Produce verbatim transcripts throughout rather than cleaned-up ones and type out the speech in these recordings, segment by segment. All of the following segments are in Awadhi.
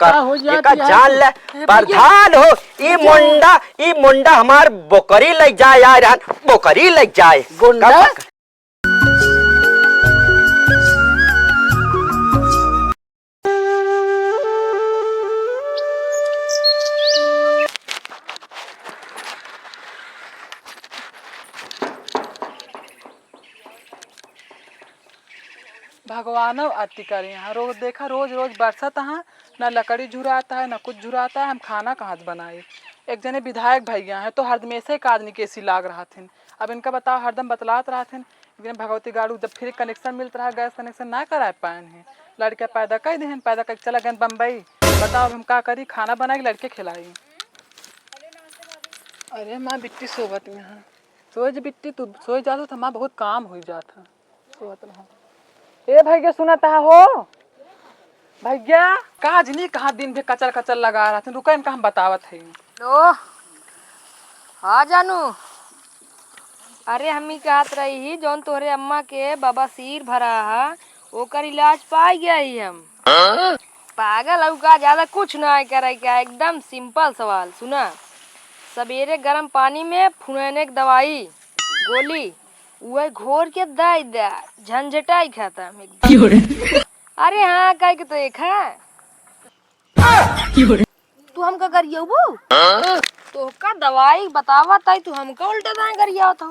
का हो जात एका है जान तू? ले, ए भैया। प्रधान हो, ई मुंडा, ई मुंडा हमार बोकरी लइ जाए आए रहन, बोकरी लइ जाए। गुंडा? का भगवानो अति करे हैं। रोज देखा, रोज रोज बरसत हैं, ना लकड़ी झुराता है, ना कुछ झुराता है, हम खाना कहाँ से बनाई? एक जने विधायक भइया हैं, तो हरदमेसे एक आदमी के एसी लाग रहत हैं। अब इनका बताओ, हरदम बतलात रहत हैं, एक दिन भगवती गाड़ू जब फ्री कनेक्शन मिलत रहा, गैस कनेक्शन ना कराए पाएन हैं, लड़के पैदा कर देहन, पैदा करके चला गए बम्बई। बताओ, अब हम का करी? खाना बनाई, लड़के खिलाई? अरे माँ, बिट्टी सोवत यहाँ। सोए जे बिट्टी, तू सोए जात हो तो हमार बहुत काम हुई जात है। सोवत रहो। ए भैया, सुनत हा हो? भैया, का जनी कहाँ दिन भे कचर कचर लगा रहत हैं, रुका, इनका हम बतावत है। लो, हाँ जानू, अरे हम ई कहत रही ही, जौन तोहरे अम्मा के बवासीर भरा हा, ओकर इलाज पाइ गया ही हम। पागल हऊ का? ज्यादा कुछ ना करे के, एकदम सिंपल सवाल। सुना, सबेरे गरम पानी में फुनैने के दवाई, गोली, उहे घोर के दइ दे, झंझटाई खतम एकदम। अरे हाँ, कह के तो एक है। तू हमका गरियउबू? तोहका दवाई बतावत हई, तू हमका उल्टा दाएं गरियावत हो।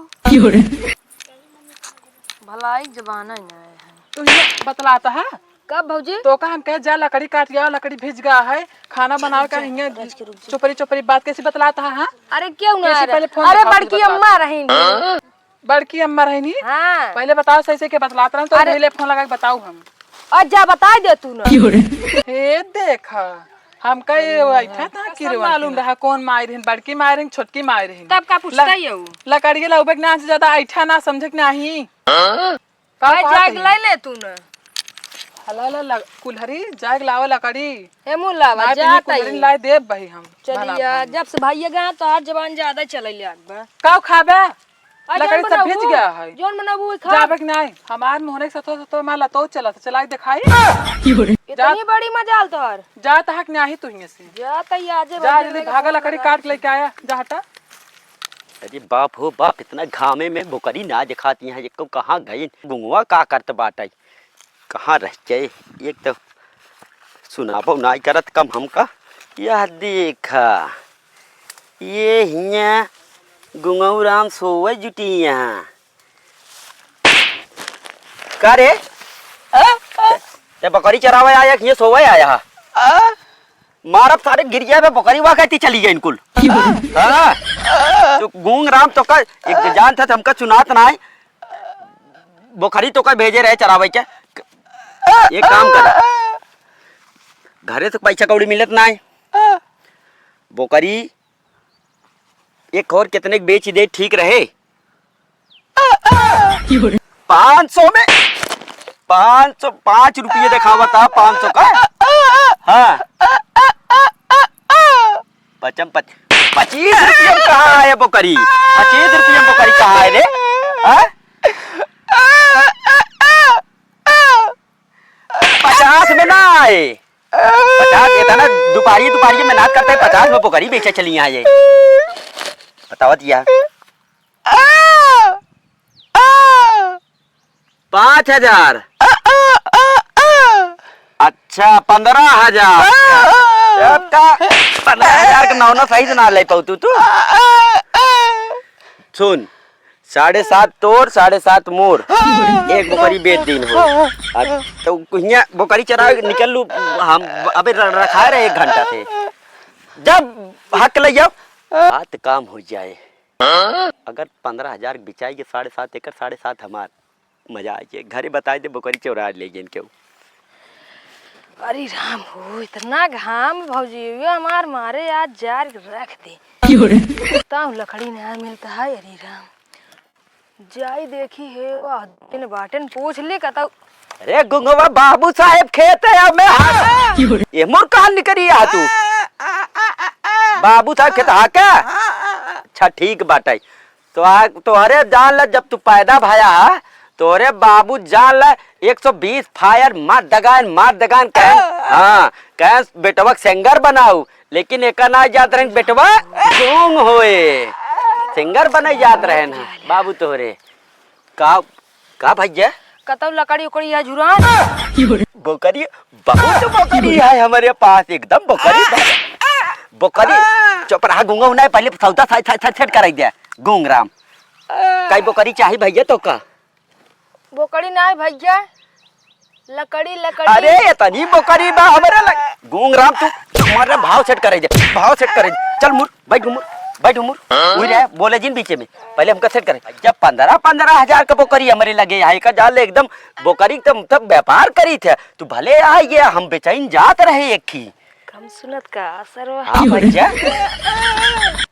भलाई जमाना ही ना है। तू ये बतलाता है? कब भौजी? तो का हम कहे, "जा लकड़ी काट लिया, लकड़ी भीज गया है, खाना बनावे का हिंगे।" रुक जा, रुक जा। चोपरी चोपरी बात कैसी बतलाता है, हाँ? अरे क्यों ना कैसी रहे? पहले फोन अरे दिखाओ, बड़की बतलाता अम्मा है। रही। बड़की अम्मा रहनी? हाँ। पहले बताओ सही से के बतलात रहन, तो अरे। पहले फोन लगा के बताऊ हम। और जा बताई दे तू ना। हे देखा, हमका ये ऐठा था कि रे मालूम रहा कौन माई रहन, बड़की माई रहन, छोटकी माई रहन। तब का पूछता ही हो? लकड़िए लाउबे के ना से ज्यादा ऐठा ना समझे के नाही। का भाई कहत जाग है? लाई ले तू ना। हला ला, ला, कुल्हरी जाग लावा लकड़ी। ए मुलावा, ना जा तइहे कुल्हरी तई। लाई देब भाई हम। चलिया, बनाब हम। जब से भैया गया तो हर जबान ज्यादा चले लाग बा। का खाबे? आ, लकड़ी जौन सब भीज बनाबू, गया है। जौन बनाबू, वही खा। जाबे कि नाही? हमार मोहरे के सतो सतो हमार लतो चलत, चलाई देखाई। इतनी जा। बड़ी मजाल तोहर। जा तहक नाही तू हियां से। जा तई आजे जा, भाई जल्दी जल्दी भागा, फोन लकड़ी लगा। काट लेके आया, जा हटा। अरे बाप हो बाप, इतना घामे में बोकरी ना देखाती हैं, एको कहाँ गई? गुंगवा का करत बाटइ? कहाँ रह गए? एक तो सुनाबो नाई करत कम हमका। यह देखा, ये हियाँ गुंगऊ राम सोवे जुटी यहाँ। का रे? आ? आ? ते बकरी चरावे आया कि ये सोवे आया हा? आ? मारब सारे गिरिया पे बकरी वा कहती चली गई इनकुल। हाँ? तो गूंग राम तो का एक जान था, हमका सुनात ना है। बकरी तो का भेजे रहे चरावे के। एक काम कर, घरे से पैसा कौड़ी मिलत ना है। बकरी एक और कितने के बेच दे, ठीक रहे? पाँच सौ में, पाँच सौ, पाँच रुपये देखावत हा, पाँच सौ का। हाँ। पचम पच-, पच्चीस रुपये में कहाँ है बोकरी? पच्चीस रुपये में बोकरी कहाँ है रे? हाँ? पचास में ना आए। पचास, ये था ना, दुपारी, दुपारी में नाच करते हैं, पचास में बोकरी बेचे चली आए। बतावत या। पाँच हजार। अच्छा, पन्द्रह हजार। अब का पन्द्रह हजार के नौना सही से ना ले पाऊ तू, तू? सुन, साढ़े सात तोर, साढ़े सात मोर। एक बोकरी बेच दीन हो। आ, तो कुहिया बोकरी चरा निकल लू, हम अबे र-, रखा रहे एक घंटा से। जब हक ले जाओ, बात काम हो जाए। अगर पन्द्रह हजार के बिचाई के साढ़े सात एकर, साढ़े सात हमार। मजा आ जाए। घरे बताई दे, बोकरी चौरा ले गेन केहू। अरे राम हो, इतना घाम भौजी, ये हमार मारे आज जार के रख दे। क्यों रे? ताऊ लकड़ी ना मिलता है, अरे राम। जाई देखी है, वाह, दिन बाटन पूछ ले कतऊ। अरे गुंगवा, बाबू साहेब खेत है, अब मैं हाँ। क्यों रे? ये मोर कहाँ निकरी आ तू? बाबू साहेब खेत हाँ क्या? अच्छा ठीक बाटे। तो आ, तोहरे जान ल, जब तू पैदा भया हा, तोरे बाबू जान ले, एक सौ बीस फायर मार दगान, मार दगान कहन। हाँ, कहन बेटवा के सिंगर बनाऊ, लेकिन एका ना जात रहन, बेटवा गूंग होए, सिंगर बने जात रहन। बाबू तोरे का, का भैया? कतौ लकड़ी उकड़ी है झुरान? बोकरी, बहुत बोकरी है हमरे पास, एकदम बोकरी। बोकरी, चुप रहा, गूंगा नहीं, पहले सौदा साइड, साइड, साइड, साइड कराई दे, गूंग राम। कई बोकरी चाही भैया तो का? बोकरी नहीं भैया, लकड़ी, लकड़ी। अरे, इतनी बोकरी बा हमरे लग-, गूंग राम, तू हमारे भाव सेट करे दे, भाव सेट करे दे। चल मुर, बैठ मुर, बैठ मुर। उई रहे, बोले जिन बीचे में, पहले हमका सेट करे। जब पन्द्रह, पन्द्रह हजार का बोकरी हमरे लगे, यहाँ का जाल एकदम बोकरी, तब, तब व्यापार करी थे। तू भले आ ये, हम बेचैन जात रहे एक ही। कम सुनत का, सरवा? हाँ, भैया।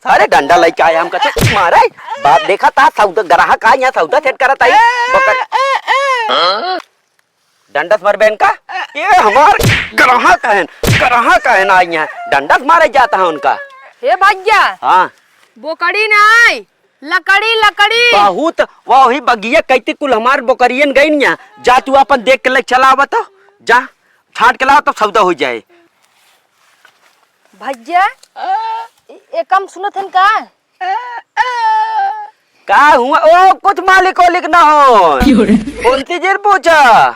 सारे डंडा लेके आए हमका, तो मारे। बात देखा था, सौदा, ग्राहक आ, यहाँ सौदा सेट करत आई। बकर-, डंडस मरबे इनका? ये हमार ग्राहक हैं, ग्राहक हैं, आई यहाँ। डंडस मारे जाता है उनका। हे भैया। हाँ। बोकड़ी नहीं, लकड़ी, लकड़ी। बहुत, वही बगिया कहती कुल हमार बोकरियन गई निया। जा तू अपन देख के ले चला आवत हो। जा, छांट के लाओ तब सौदा हो जाए। भैया, ए, ए कम सुनत हन का? का हुआ? ओ, कुछ मालिक ओलिक ना हो। क्यों रे? कौन सी चीज पूछा?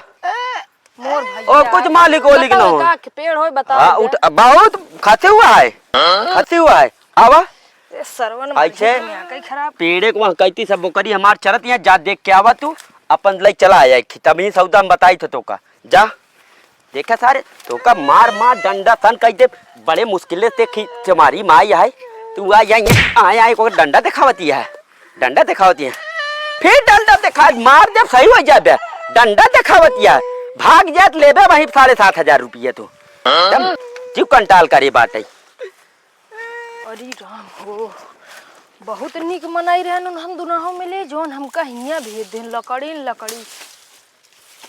मोर भैया, ओ, कुछ मालिक ओलिक ना बताओ हो। का के पेड़ होय, बताओ हाँ, बे। उठ, बहुत खसी हुआ है। खसी हुआ है। आवा। ए, सरवन ऐसे मार के दुनिया का ही खराब। पेड़े को वहाँ कहती सब बोकरी हमार चरत यहाँ जा देख के आवा तू, अपन लई चला आया एक, तभी सौदा में बताई थे तो का। जा। देखा सारे, तोका मार मार डंडा सन कह दे, बड़े मुश्किल से खी-, तुम्हारी माई है, तू आ जाए, आए, आए, को डंडा दिखावती है, डंडा दिखावती है, फिर डंडा दिखा, मार जब सही हो जाबे, डंडा दिखावती है, भाग जात लेबे वहीं साढ़े सात हजार रुपये तू, एकदम जीव कंटाल करे बाटे। अरे राम हो, बहुत नीक मनई रहन उन्हन दुनहु मिले, जौन हमका हियाँ भेज देन, लकड़ी न लकड़ी।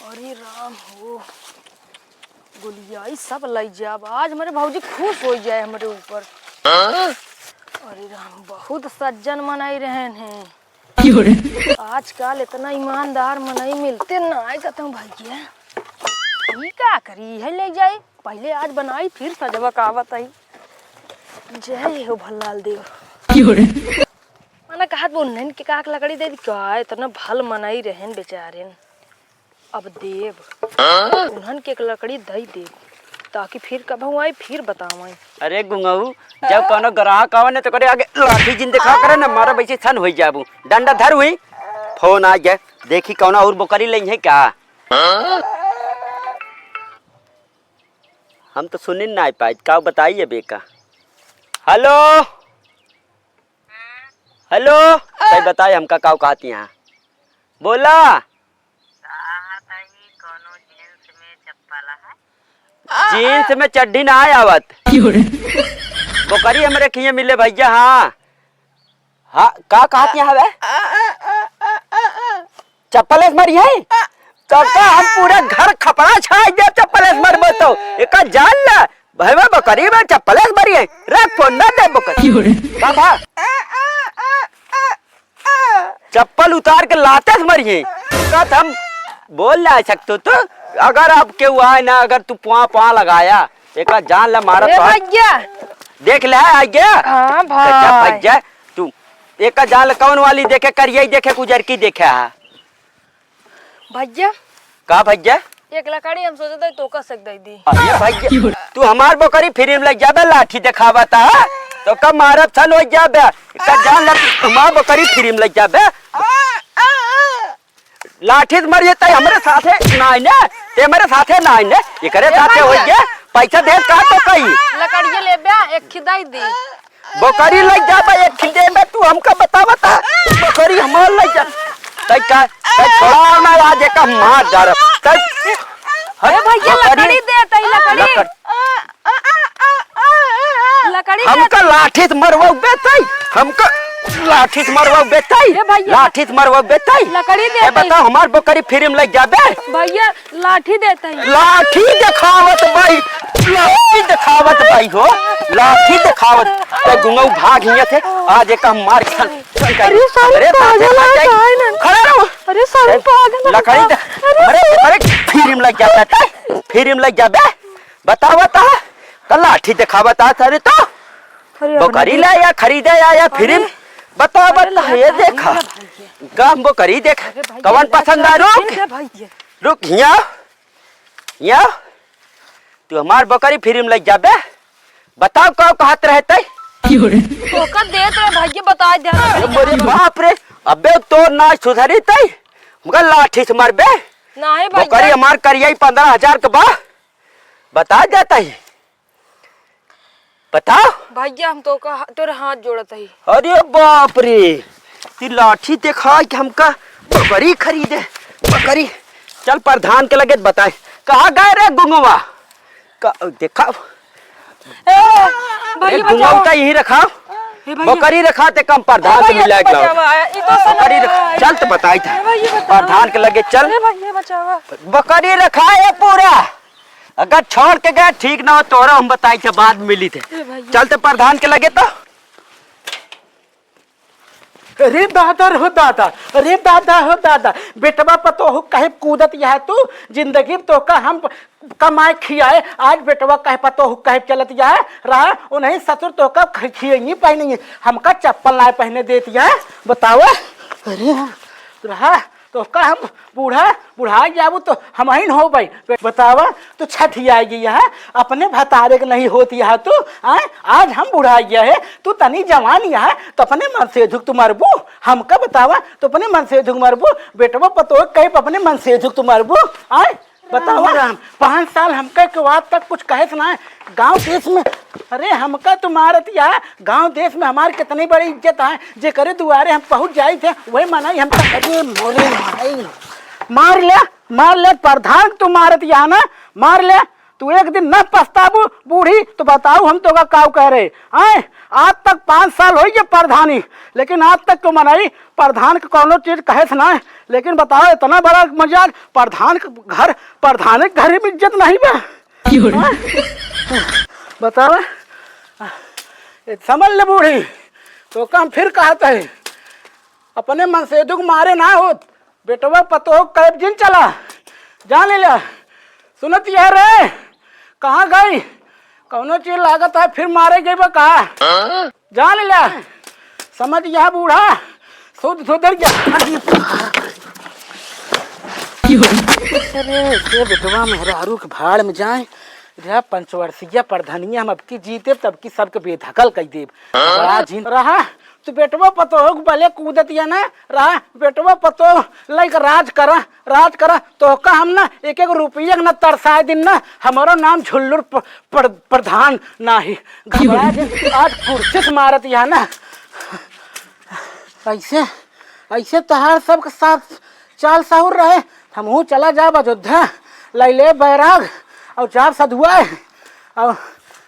अरे राम हो, गोलियाई सब लई जाब। आज हमरे भौजी खुश होइ जाए हमरे ऊपर। अरे राम, बहुत सज्जन मनई रहन हैं। आजकल इतना ईमानदार मनई मिलते ना आए, कहते हैं भैया, ई का करी, है ले जाए। पहिले आज बनाई, फिर सजवा का आवत आई। जय हो भल्लाल देव। क्यों रे? मना कहत बा, उन्हन के का के लकड़ी दे दी का? इतना भल मनई रहन बेचारेन। अब देब। उन्हन के एक लकड़ी दई देब, ताकि फिर कबहू आई, फिर बतावई। अरे गुंगऊ, जब कौनो ग्राहक आवे ना, तो करे आगे लाठी जिन दिखा करे ना, मारा वैसे सन होई जाबू। डंडा धर हुई, फोन आ गया, देखी कौनो और बोकरी लेई है का? हम तो सुनिन ना पाइत, का बताई अब एका? हेलो, हेलो, सही बताई हमका का कहती यहाँ? बोला। कहा तही कोनो जींस में चप्पल है? जींस में चड्ढी ना आवत। बोकरी हमरे खिए मिले भैया, हाँ। हाँ, का कहत यहाँ हवे? चप्पल से मरी है? तो का हम पूरा घर खपड़ा छाई दे चप्पल से मरबो तो? एका जान ला, भाई मैं बकरी में चप्पल से मरी है। रख फोन ना दे बकरी। का भा? चप्पल उतार के लाते से मरी है। का हम बोल ना सकतो तो? अगर अब केहू आए ना, अगर तू पुआ पुआ लगाया, एका जान ला मारा ए तो। भैया। देख ले, आ गया। हाँ गजब भाई। भैया, तू एका जान ला कौन वाली देखे, करिया ही देखे, उजरकी देखे हा। भैया। का भैया? एक लकड़ी हम सोचे थे तोका से दे दी। अरे भैया, तू हमार बोकरी फ्री में लग जाबे, लाठी दिखावत हा, तोका मारब सन हो जाबे। एका जान ला, तू हमार बोकरी फ्री में लग जाबे। लाठी से मरिए, तै हमरे साथे ना आइने, तै हमरे साथे ना आइने, एकरे ए साथे भैया। होई गे, पैसा दे का तो कही। लकड़िया लेबे, एक खिदाई दे। बोकरी लग जाबे, एक खिदे में तू हमका बतावत है, बोकरी हमार लग जा। तै का, तै छोड़ा ना, आज एका मार डारब। तै, ए भैया, बोकरी, लकड़ी दे, तै लकड़ी। लकड़-, लकड़ी हमका दे। लाठी से मरवाऊ बेचई, हमका लाठी से मरवाऊ बेचई, ए भैया। लाठी से मरवाऊ बेचई। लकड़ी दे ए, भाई। बताओ, हमार बोकरी फ्री में लग जाबे? भैया, लाठी देते हैं। लाठी देखावत भाई, लाठी देखावत भाई हो, लाठी देखावत। तो गुंगऊ भाग हियां से, आज एक हम मार के सन, सन का अरे, सारे अरे, बाप रे, पागल है, मर जाई। काहे ना? खड़ा रहो। अरे, सारे ए, पागल है, लकड़ी सारे। दे। अरे, अरे, अरे, फिर में लग जाबे, फिर में लग जाबे। बतावा ता, का लाठी देखावा ता, सारे तो। अरे, बकरी अपने ला या खरीदे या, या अरे। फिर में? बतावा अरे, ता, ले ये भाई, देखा। ले भाई। का हम बकरी देख, अरे भाई, कवन ले पसंद आ, जा, रुक। ले भाई, ये। रुक, हिया। या, तू हमार बकरी फिर में लग जाबे? बताओ, का कहत रहते? ओकर देत रहे भैया, बता दे। अरे मोरे बाप रे, अबे तो ना सुधरी तई, हमका लाठी से मारबे। नहीं भैया। बकरी हमार करियाई पन्द्रह हजार के बा, बता देता ही। बताओ। भैया, हम तो का, तोरे हाथ जोड़त हई। अरे बाप रे, ती लाठी देखा के हमका बकरी खरीदे, बकरी। चल प्रधान के लगे बताए, कहाँ गए रे गुंगवा? का, देखा। ए, भैया ए, गुंगवा बचाओ। का यहीं रखा, ए, भैया। बकरी रखा ते कम प्रधान ए, से भैया, मिला के लाओ। बचावा, ए, तो सुनो। बकरी रख, चल तो बताई था। ए, भैया, बचाओ। प्रधान के लगे चल। ए, भैया, बचावा। बकरी रखा है पूरा। अगर छोड़ के गए ठीक ना हो, तोरा हम बताई थे, बाद में मिली थे। ए भैया। चल तो प्रधान के लगे तो। अरे दादा रे हो दादा, अरे दादा हो दादा, बेटवा पतोहू कहे कूदत यह तू, जिंदगी में तोहका हम कमाए खियाए, आज बेटवा कहे पतोहू कहे चलत यह रहा, उन्हीं ससुर तोहका खि-, खियइनी पहिनइनी, हमका चप्पल नाय पहिने देत यह, बतावा। अरे हाँ, रहा। तोहका हम बूढ़ा, बुढ़ाइ जाबू तो हमहिन होबै। बतावा, तू छठियाइ गई है, अपने भतारे के नहीं होत यह तू, आय? आज हम बुढ़ाइ गया है, तू तनी जवान यह, तो अपने मनसेधू क तू मरबू। हमका बतावा, तू अपने मनसेधू क मरबू, बेटवा पतोह कहे अपने मनसेधू क तू मरबू, आय? बतावा राम, पाँच साल हमका के बाद तक कुछ कहे से ना है। गाँव देश में, अरे हमका तू मारत या, गाँव देश में हमार कितनी बड़ी इज्जत है, जेकरे दुआरे हम पहुँच जाई थे, वही मनई हम तक, अरे मोरे मनई, मार ले, मार ले, प्रधान तू मारत या ना, मार ले, तू एक दिन न पछताबू बूढ़ी, तो बताऊ हम तोका काऊ कह रहे, आय? आज तक पाँच साल होई गए प्रधानी, लेकिन आज तक तो मनई प्रधान के कौनो चीज कहे से ना है। लेकिन बताओ, इतना बड़ा मजाक, प्रधान के घर, प्रधान के घर में इज्जत नहीं बा। क्यों रे? हाँ? बताओ, ये समझ ले बूढ़ी, तोका हम फिर कहत है, अपने मनसेधू के मारे ना होत, बेटवा पतोह कैब जिन चला, जान ले। सुनत यह रे, कहाँ गई? कौनो चीज लागत है, फिर मारे गई बा का? जान ले, समझ यह बूढ़ा, सुध सुधर जा। अरे, ये बेटवा मेहरारू के भाड़ में जाए, रे पंचवर्षीय प्रधानिया हम अबकी जीते, तबकी सबके बेदखल कई देब। बड़ा झिन रहा, तू बेटवा पतोह के बले कूदत या ना, रहा, बेटवा पतोह लइके राज करा, राज करा, तोहका हम ना एक एक रुपया के ना तरसाए दिन ना, हमारो नाम झुल्लुर प-, प्र-, प्रधान नाही। घबरा जे, आज कुर्सी से मारत या ना। ऐसे, ऐसे तोहार सबके साथ चाल साहुर रहे, हमहू चला जाब अयोध्या, लैले बैराग और जाब सधुआए। और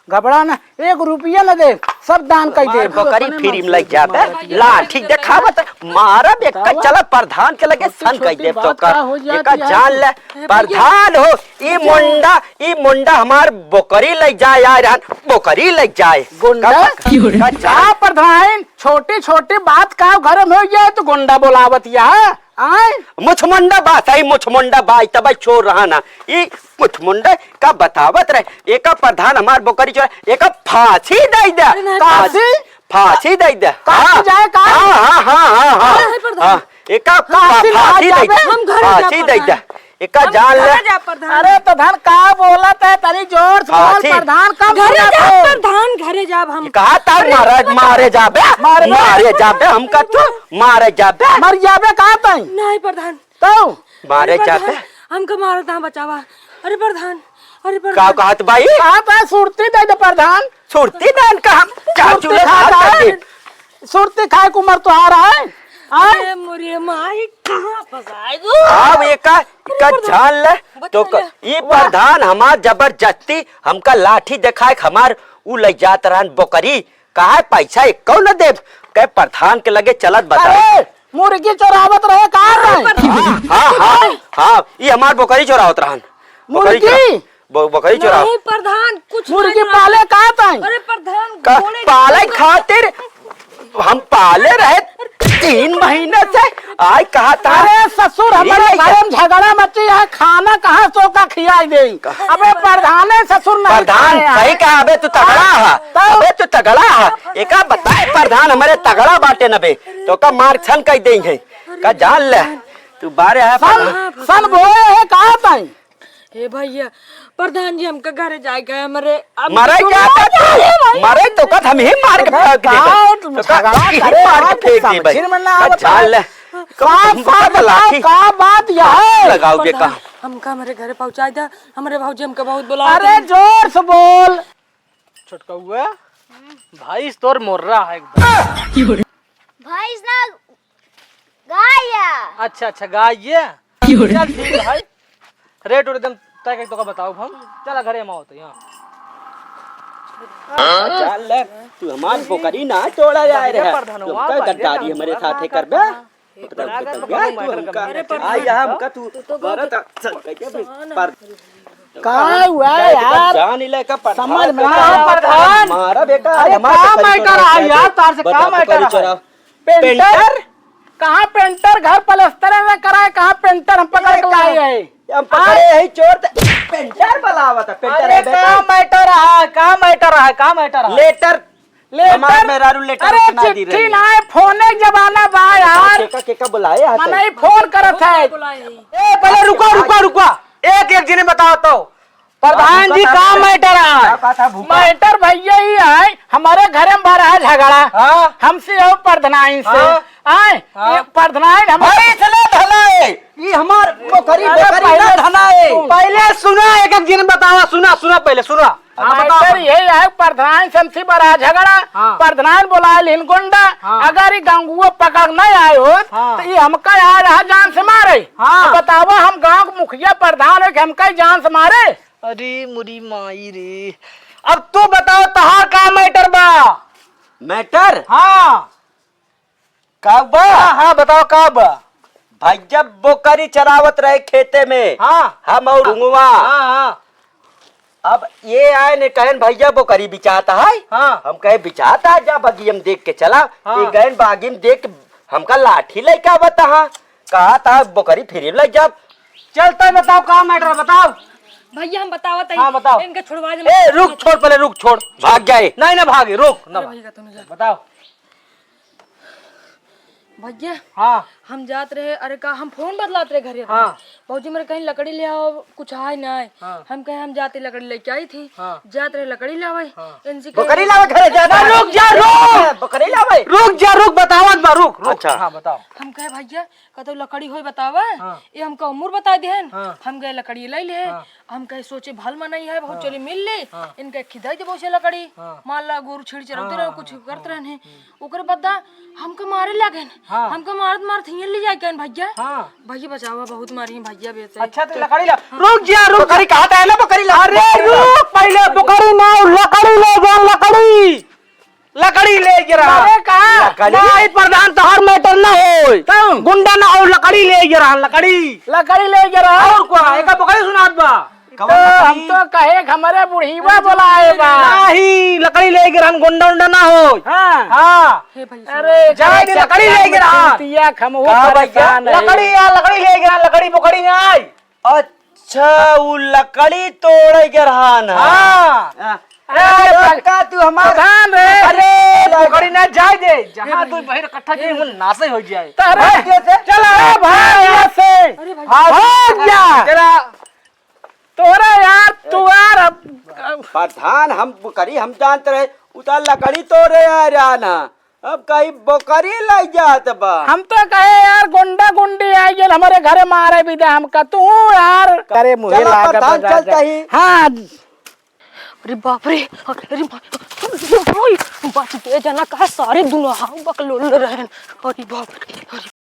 घबरा ना, एक रुपया न दे, सब दान कई दे। बकरी फिर में लग जाबे, लाठी देखावत, मारब एक, चला प्रधान के लगे सन कई देब तोका। एका जान ले, प्रधान हो, ई मुंडा, ई मुंडा हमार बकरी लग जाए, आए रहन, बकरी लग जाए। गुंडा? का, का, का प्रधान, छोटी छोटी बात का घर में हो जाए तो गुंडा बोलावत या? आय? मुछमुंडा बा, सही मुछमुंडा बा, ई तब चोर रहा ना। ई मुछमुंडा का बतावत रहे, एका प्रधान हमार बोकरी चोर, एका फांसी दे दे। अरे नहीं, फांसी? फांसी दे दे। काट हाँ। जाए का? हाँ, हाँ, हाँ, हाँ, हाँ। अरे नहीं, प्रधान। हाँ, एका फांसी फा-, फांसी दे दे। हम घरे जा, फांसी दे दे। प्रधान। एका हम जान ले। घरे जा, प्रधान। अरे प्रधान का बोलत है, तनी जोर से बोल, फांसी। प्रधान कम घरे बोलत जा, है। प्रधान, घरे जा, हम कहा था अरे मारे, प्रधान। मारे जाबे, मारे मारे जाबे, हमका तू मारे जाबे। मर जाबे कहा तई? नहीं प्रधान। तो? मारे अरे प्रधान, जाबे। हमका मारत है, बचावा। अरे प्रधान, अरे का प्रधान। कहत बाई? कहा था सुरती दे दे प्रधान। सुरती दान का हम चाचू सुरती ले खाता हाथ है। दे। सुरती खाए के उम्र तोहार है? आय? अरे मोरे माई, कहाँ फंसाए गो? अब एका, अरे एका प्रधान, जान ले, बच तो गया। क-, ई वाह। प्रधान हमार जबरदस्ती हमका लाठी देखाए के हमार उ ले जात रहन बोकरी, कहा पैसा एको न देब, कहे प्रधान के लगे चलत बता। अरे, मुर्गी चोरावत रहे का रे? हाँ, हाँ, हाँ, ई हमार बोकरी चोरावत रहन। बोकरी मुर्गी? चोरा-, बो-, बोकरी चोरावत। नहीं प्रधान, कुछ मुर्गी नहीं पाले का तई? अरे प्रधान, का घोड़े पाले खातिर हम पाले रहे तीन महीना से, आय कहा था। अरे ससुर, हमरे घर में झगड़ा मची है, खाना कहाँ से ओका खियाई देई? अबे प्रधाने ससुर नहीं प्रधान खाए हैं। सही कहा, अबे तू तगड़ा है, तब? अबे तू तगड़ा है। एका बताए प्रधान हमरे तगड़ा बाटे न बे, तो का मार छन कई देई है। का जान ले, तू बारे है सन, प्रधान। सन बोए है का ताई? हे भैया, प्रधान जी, हमका घरे जाए के है, हमरे, अब मरे तुम क्या मत था? जाइए भैया। मरे तो कद हम ही मार के फेंक देबे। बताओ, तुम तो का झगड़ा ही करे, मार के आप फेंक समझ देबे। में ना आवत अच्छा, है। ले। का तुमको बात पता बताओ, लाठी? का बात यह है? लगाओगे प्रधान, का? हमका हमरे घरे पहुँचा दे, हमरे भौजी हमका बहुत बुला अरे, रही। जोर से बोल। छोटकउआ, भैंस तोर मोर्रा है एकदम। भैंस ना, गाय है। अच्छा, अच्छा, गाय ये। चल ठीक है भाई, रेट उट एकदम तय करके तोका बताओ हम। चला घरे में आओ तो यहाँ। चल ले, तू हमार बोकरी ना तोड़ा जाए रहे। प्रधानवा, तुमका गद्दारी हमरे साथे करबे? अरे, पर आज हमका तू तू तो बहुत बड़ा नुकसान है। पर का हुआ यार? जान ले का प्रधान समझ में ना आया। प्रधान। मारा बेटा, अरे, हमारा का बोकरी मैटर चोरा है है, यार, तार से का बता, मैटर बोकरी है? चोरा। पेंटर? पेंटर? कहाँ पेंटर? घर पलस्तर में कराए, कहाँ पेंटर हम पकड़ के लाए हैं? हम पकड़े हैं चोर ते, पेंटर बुलावत है, पेंटर अरे, है बेटा। का मैटर है, का मैटर है, का मैटर है? Letter letter? हमार मेहरारू लेटर अरे बना दी चिट्ठी रही। ना है, फोने के जमाना बा यार। केका, केका बुलाए है तो? मनई फोन करत है। ए, पहले रुका, रुका, रुका। एक, एक जने बताओ तो। प्रधान जी, का मैटर है? का बात है भूपा? मैटर भैया ई है, हमारे घरे में भा रहा झगड़ा। हाँ। हमसे और प्रधान से। हाँ। आए, हाँ। ये प्रधान हम भाई, इसने धनाए। ये हमार बोकरी, अरे बोकरी ना पहले धनाए। सुन। पहले सुना, एक, एक जने बतावा, सुना, सुना पहले, सुना। हाँ, हाँ, बताओ। सर, यही है, प्रधान से हमसे बड़ा झगड़ा, हाँ। प्रधान बोलाए लिहिन गुंडा, हाँ। अगर ये गंगुआ पकड़ नहीं आए होत, हाँ। तो ये हमका आ रहा जान से मारे। हाँ। तो बतावा, हम गांव के मुखिया प्रधान है कि हमका ही जान से मारे? अरे मुरी माई रे, अब तू बताओ, तहार का मैटर बा? मैटर? हाँ। का बा? हाँ, हाँ, बताओ का बा? भैया बोकरी चरावत रहे खेते में। हाँ। हम और हाँ। हुआ। हाँ, हाँ। अब ये आए ने कहन, "भैया बोकरी बिचाता है?" हाँ। हम कहे, "बिचाता है, जा बगियम देख के चला।" हाँ। ये गए बागिम देख के हमका लाठी लेके आवत हा। कहा था बोकरी फिर ले जा। चलता है, बताओ का मैटर है, बताओ। भैया हम बतावत है। हाँ, बताओ। इनके छुड़वा दे। ए, रुक, छोड़ पहले, रुक, छोड़। भाग जाए। नहीं ना भागे, रुक। ना अरे भाग। भैया, तुम जा। बताओ। भैया, हाँ। हम जात रहे, अरे का, हम फोन बदलात रहे घरे अपने। हाँ। भौजी मेरे कहीं लकड़ी ले आओ, कुछ आए ना आए। हाँ। हम कहे हम जाते लकड़ी लेके आई थी। हाँ। जात रहे लकड़ी लावे। हाँ। इनसे बकरी कहे लावे घरे जात ना, है। रुक जा, रुक। बकरी लावे। रुक जा, रुक, बतावत बा, रुक, रुक। अच्छा। हाँ, बताओ। हम कहे भैया, कतौ लकड़ी होई बतावा। हाँ। ये हमका उम्र बता देहन। हाँ। हम गए लकड़ी ले ले। हाँ। हम कहे सोचे भल मनई है, बहुत हाँ। चली मिल ले। हाँ। इनके खिदाई देबो से लकड़ी। हाँ। मान ला गोरू छेड़ी चरौते हाँ, रहे, हाँ, कुछ हाँ, करत हाँ, रहन है। हम्म। ओकर बदला हमका मारे लागेन। हाँ। हमका मारत मारत हियाँ ले जाए कहन भैया। हाँ। भैया बचावा, बहुत मारी है भैया बेसे। अच्छा, तो लकड़ी ला। हाँ। रुक जा, रुक। बकरी कहाँ था ना, बकरी ला। अरे बकरी ला। रुक, पहले बकरी ना, लकड़ी ले जा, लकड़ी। लकड़ी ले गिरा। अरे का? लकड़ी? नहीं प्रधान, तोहर मैटर ना होय। क्यों? गुंडा ना हो, लकड़ी ले गिरा, लकड़ी। लकड़ी ले गिरा। और का? एका बकरी सुनात बा। तो कवन लकड़ी? हम तो कहे कि हमरे बुढ़ीवा बोलाए बा। नहीं, लकड़ी ले गिरा, गुंडा उंडा ना होय। हाँ। हाँ। हे भाई, अरे, जाए दे, लकड़ी ले गिरा। पिया, हम वो का भैया? परेशान है। लकड़ी या लकड़ी ले गिरा, लकड़ी बकरी ना आई। अच्छा, उ लकड़ी तोड़े के रहन है। हाँ। हाँ। अरे, अरे, पक्का तू हमार प्रधान रे। अरे, लकड़ी ना जाए दे, जहाँ तू बहिर इकट्ठा की, वो नासे हो जाए। तो अरे, भाग यहाँ से। चल, अरे, भाग यहाँ से। अरे, भाग। भाग जा। तेरा तोरा यार, तू यार, अब प्रधान हम करी, हम जानत रहे, उतार लकड़ी तोड़े आ रहा ना। अब कहीं बकरी लाई जात बा। हम तो कहे यार, गुंडा गुंडी आई गेल हमरे घरे मारे बिदा हमका। तू यार, करे मुहे चला लागा प्रधान, बजा चलता जा। ही। हाँ। अरे बाप रे, अरे माई, बच के जना कहा सारे दुनो हाउ बकलोल रहन। अरे बाप रे, अरे